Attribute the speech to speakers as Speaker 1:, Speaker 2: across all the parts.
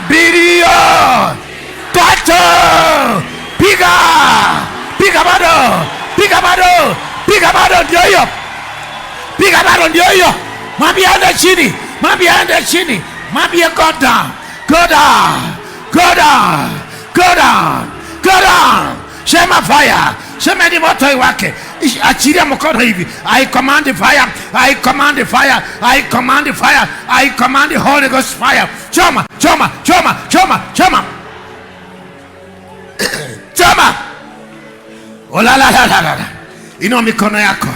Speaker 1: Mbili, tatu, piga, piga bado, piga bado, piga bado, ndio hiyo, piga bado, ndio hiyo. Mwambie aende chini, mwambie aende chini, mwambie go down, go down, go down, go down, go down. Sema fire, sema ni moto iwake. Achilia mkono hivi. I command fire, I command fire, I command fire, I command Holy Ghost fire. Choma, choma, choma, choma, choma, choma. Olalalalala. Inua mikono yako,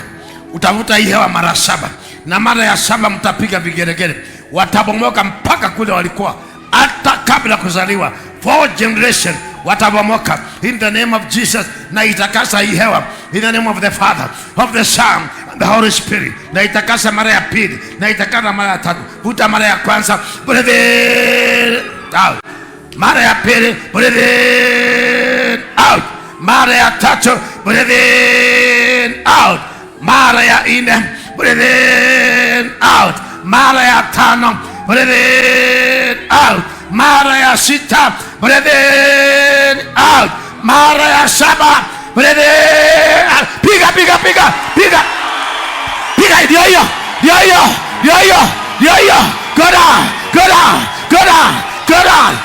Speaker 1: utavuta hii hewa mara saba, na mara ya saba mtapiga vigelegele, watabomoka mpaka kule walikuwa hata kabla kuzaliwa. Four generation watabomoka in the name of Jesus. Na itakasa hii hewa in the name of the Father, of the Son and the Holy Spirit. Na itakasa mara ya pili, na itakasa mara ya tatu. Vuta mara ya kwanza, breathe in, out. Mara ya pili, breathe in, out. Mara ya tatu, breathe in, out. Mara ya nne, breathe in, out. Mara ya tano, breathe in, out. Mara ya sita, breathe in, out. Mara ya saba, breathe in, out. Piga, piga, piga, piga, piga! Ndio hiyo, ndio hiyo, ndio hiyo, ndio hiyo. Go down, go down, go down, go down.